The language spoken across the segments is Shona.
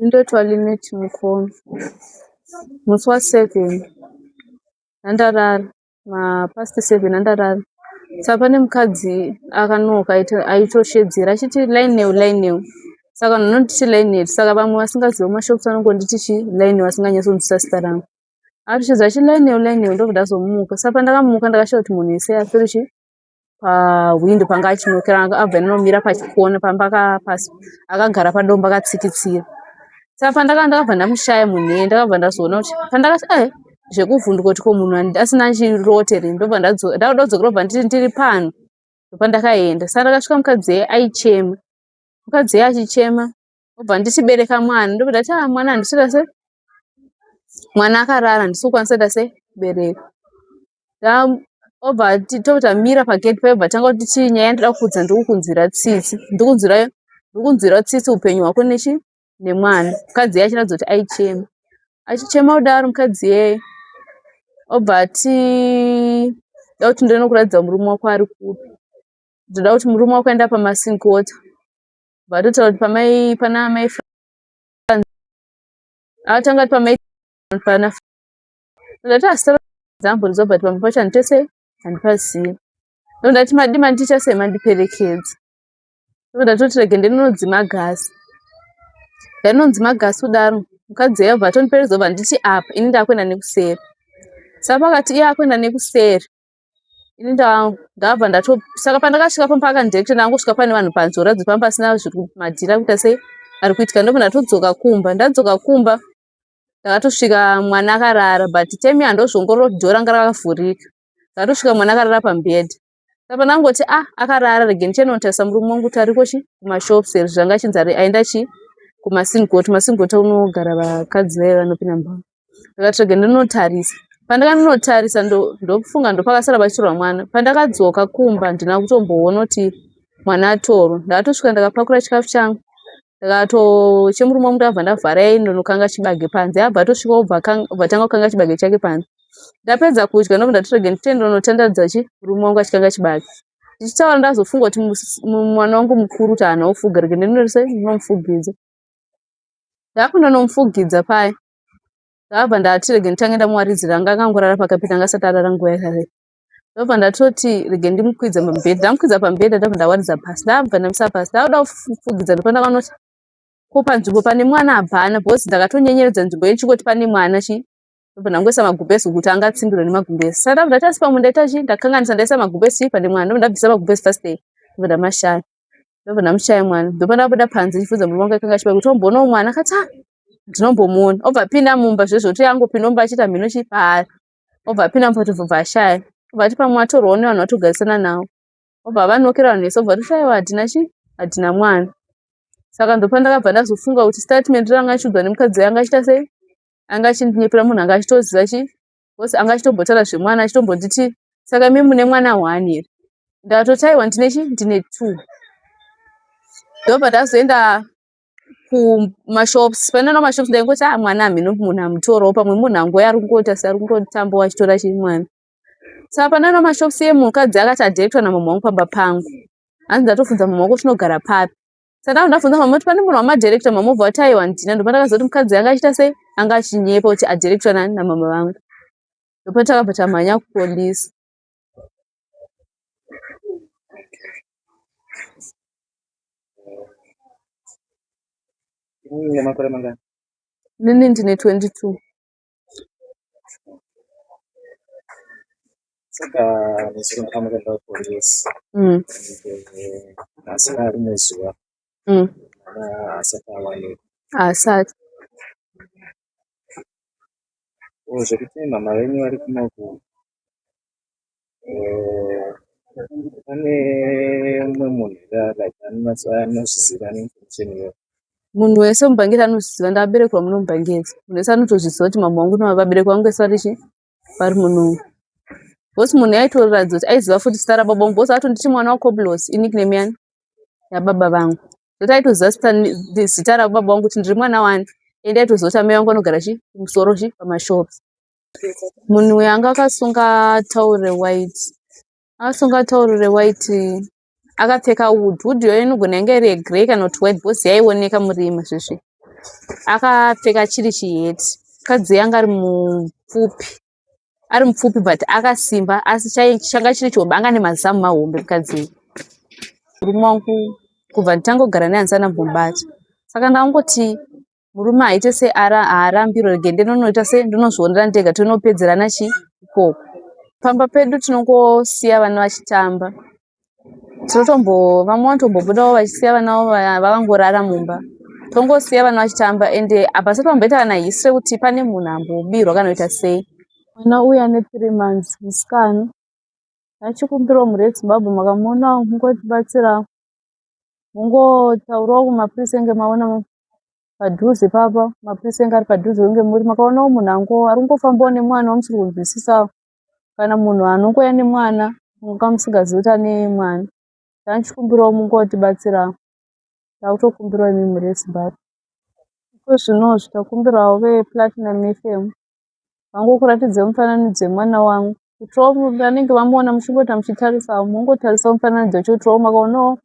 Ndinotwa Linet Mukono. Musi wa 7 ndandarara mapast 7 ndandarara. Saka pane mukadzi akanoka aitoshedzera achiti Lionel Lionel. Saka vanhu vanonditi Lionel saka vamwe vasingazivi mashops vanongonditi chi Lionel vasinganyatsonzwisisa zita rangu. Atoshedzera achiti Lionel Lionel ndobva ndazomuka. Saka pandakamuka ndakashaya kuti munhu wese atori chi pahwindo panga achinokera abva anomira pachikona pamba pasi akagara padombo akatsikitsira. Saka pandaka ndakabva ndamushaya munhu iyeye ndakabva ndazoona kuti pandakati eh zvekuvhunduka kuti ko munhu asina chirote here ndobva ndakuda kudzokera kubva ndiri ndiri pano ndopandakaenda. Saka ndakasvika mukadzi iyeye aichema mukadzi iyeye achichema obva nditi bereka mwana ndobva ndati ah mwana handisi kuita sei mwana akarara handisi kukwanisa kuita sei kubereka. Obva totamira pagedhi paye obva atanga kutiti nyaya yandoda kukuudza ndiri kukunzwira tsitsi ndiri kukunzwira tsitsi upenyu hwako nechi nemwana. Mukadzi iye achiratidza kuti aichema. Achichema kudaro mukadzi iyeye obva ati ndoda kuti ndinokuratidza murume wako ari kupi. Ndoda kuti murume wako aenda pamasingi Obva atotaura kuti pamai pana amai akatanga kuti pamai pana ndati asi dzambonzwa but pamwe pacho handitese handipazivi ndondati madi mandiita sei mandiperekedza ndoda toti rege ndinodzima gasi ndanodzima gasi kudaro mukadzi uya obva atondiperekedza obva nditi apa ini ndakuenda nekuseri saka pakati iye akuenda nekuseri ini ndabva ndato saka pandakasvika pamba akandirekta ndangosvika pane vanhu panze kuratidza pamba pasina zviri madhiri akuita sei ari kuitika ndobva ndatodzoka kumba ndadzoka kumba ndakatosvika mwana akarara but time yandozviongorora kuti dhoo ranga rakavhurika ndakatosvika mwana akarara pamubhedha saka pandangoti ah akarara rege ndichenotarisa murume wangu kuti ariko chi kumashops here zvanga achinzi aenda chi kumasingot masingot unogara vakadzi vaye vanopinda mumba ndakati rege ndinotarisa pandakanotarisa ndofunga ndopakasara pachitorwa mwana pandakadzoka kumba handina kutomboona kuti mwana atorwa ndakatosvika ndakapakura chikafu changu ndakato chemurume wangu ndakabva ndavhara ndonokanga chibage panze abva atosvika obva atanga kukanga chibage chake panze ndapedza kudya ndobva ndati rege nditoenda ndonotandadza chi murume wangu achikanga chibage ndichitaura ndazofunga kuti mwana wangu mukuru kuti haana kufuga rege ndinomufugidza ndakundonomufugidza paya ndakabva ndati rege nditange ndamuwaridzira anga akangorara pakapita anga asati arara nguva yakareba ndobva ndatoti rege ndimukwidze pamubhedha ndamukwidza pamubhedha ndabva ndawaridza pasi ndabva ndamuisa pasi ndakuda kufugidza ndopandakaona kuti ko panzvimbo pane mwana hapana because ndakatonyenyeredza nzvimbo iyo ndichingoti pane mwana chi ndobva ndangoisa magumbezi kuti angatsimbirwe nemagumbezi saka ndabva ndati asi pamwe ndaita chi ndakanganisa ndaisa magumbezi pane mwana ndobva ndabvisa magumbezi first day ndobva ndamashaya ndobva ndamushaya mwana ndobva ndabuda panze ndichibvunza murume wangu akanga achiba kuti wamboonawo mwana akati ah ndinombomuona obva apinda mumba zvezvoti angopinda mumba achiita mhino chii paari obva apinda mumba tobva ashaya obva ati pamwe atorwawo nevanhu vatogarisana navo obva vanokera vanhu vese obva toti aiwa hatina chi hatina mwana saka ndopandakabva ndazofunga kuti statement ranga achiudzwa nemukadzi anga achiita sei anga achindinyepera munhu anga achitoziva chi because anga achitombotaura zvemwana achitombonditi saka imi mune mwana one here ndakatoti aiwa ndine chi ndine two ndobva ndazoenda kumashops panana mashops ndaingoti ah mwana hameno munhu amutorawo pamwe munhu angouya ari kungoita seari kungotambawo achitora chi mwana saka panana mashops iye mukadzi akati adirectwa namama wangu pamba pangu hanzi ndatobvunza mama wako tinogara papi saka ndabvunza mama kuti pane munhu wamadirector mama obva vati aiwa ndina ndopandakaziva kuti mukadzi anga achiita sei anga achinyepa kuti adirectwa nani namama vangu ndopatakabva tamhanya kupolisi Une makore mangani? Inini ndine 22. Saka nezuro ndakamuka kupolisi. Nhasi rimwe zuva. Mwana haasati awanikwa. Haasati. Zvekuti mama venyu vari kunoku pane mumwe munhu here like anozviziva neinformation iyoyo? Munhu wese mubhangeti anozviziva ndakaberekerwa muno mubhangeti. Munhu wese anotozviziva kuti mama vangu nevabereki vangu vese vari chii vari munomu. Because munhu aitoratidza kuti aiziva futi zita rababa vangu because atonditi mwana waCoblos inickname yani yababa vangu. Zvekuti aitoziva zita rababa vangu kuti ndiri mwana wani ende aitoziva kuti amai vangu vanogara chii kumusoro chii pamashops. Munhu uyu anga akasunga tauro rewhite. Akasunga tauro rewhite akapfeka wudhu. Wudhu iyoyo inogona kunge iri yegireyi kana kuti white because yaioneka murima zvezve. Akapfeka chiri chiheti. Mukadzi anga ari mupfupi. Ari mupfupi but akasimba asi changa chiri chihombe anga ane mazamu mahombe mukadzi uyu. Murume wangu kubva nditanga kugara naye handisati ndambomubata. Saka ndangoti murume aite sehaarambirwe rege ndinonoita se ndinozvionera ndega tonopedzerana chi ikoko. Pamba pedu tinongosiya vana vachitamba. Tinotombo vamwe vanotombobudawo vachisiya vana vavo vakangorara mumba. Tongosiya vana vachitamba ende hapasati pamboita kana history yekuti pane munhu ambobirwa kana kuita sei. Mwana uyu ane 3 months musikana. Achikumbirawo mhuri yeZimbabwe makamuonawo mungotibatsirawo. Mungotaurawo kumapurisa enge maona padhuze ipapa mapurisa enge ari padhuze kunge muri makaonawo munhu ari kungofambawo nemwana wamusiri kunzwisisawo kana munhu anongouya nemwana manga musingazivi kuti ane mwana. Tanga mungotibatsirawo. Takutokumbirawo imi mhuri yeZimbabwe. Iko zvinozvi takumbirawo vePlatinum FM vangokuratidzai mufananidzo wemwana wangu kuitirawo vanenge vamuona muchingoita muchitarisawo mungotarisawo mufananidzo wacho kuitirawo makaonawo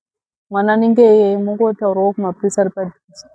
mwana anenge mungotaurawo kumapurisa ari padhuze.